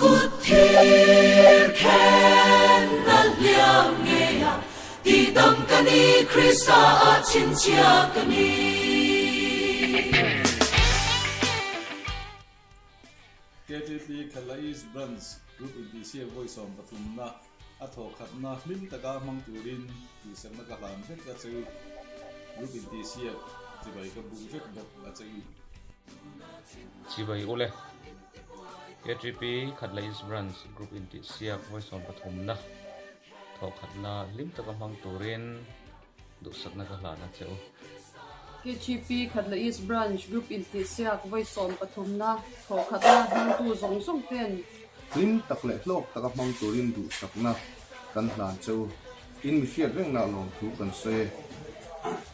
kut thir khen na hliam ngei a, tihdam ka ni Krista ah chhinchhiah ka ni. KTP Khala East Branch Group intihsiak vawi 13 na a thawhkhatna hlim taka hmang turin tihsakna ka hlan vek a che u. Group intihsiak chibai ka buk vek bawk a che u. Chibai ule. KTP Khatla East Branch Group intihsiak vawi 13 na thawhkhatna hlim taka hmang turin duhsakna ka hlan a che u. KTP Khatla East Branch Group intihsiak vawi 13 na thawhkhatna hmangtu zawng zawng ten. Hlim tak leh hlawk taka hmang turin duhsakna kan hlan che u. In mi hriat rengna lawmthu kan sawi e.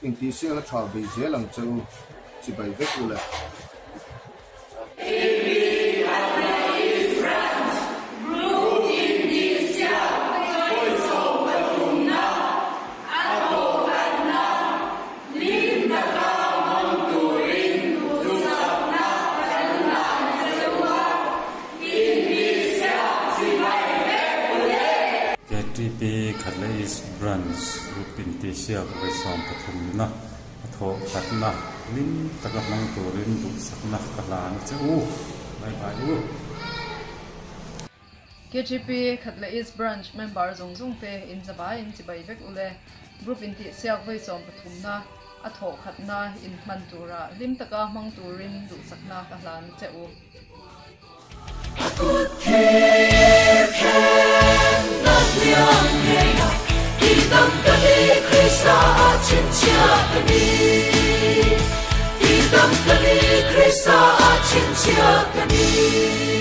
Intihsiakna tha bei zel ang che u, chibai vek u le. KTP Khatla East Branch Group intihsiak vawi 13 na a thawh khatna hlim taka hmang turin duhsakna ka hlan a che u. Bye bye u. KTP Khatla East Branch member zawng zawng te in zavai in chibai vek u le. Group intihsiak vawi 13 na a thawh khatna in hman tura hlim taka hmang turin duhsakna ka hlan a che u. A kut thir khen na hliam ngei a, tihdam ka ni Krista ah chhinchhiah ka ni. Tihdam ka ni Krista ah chhinchhiah ka ni.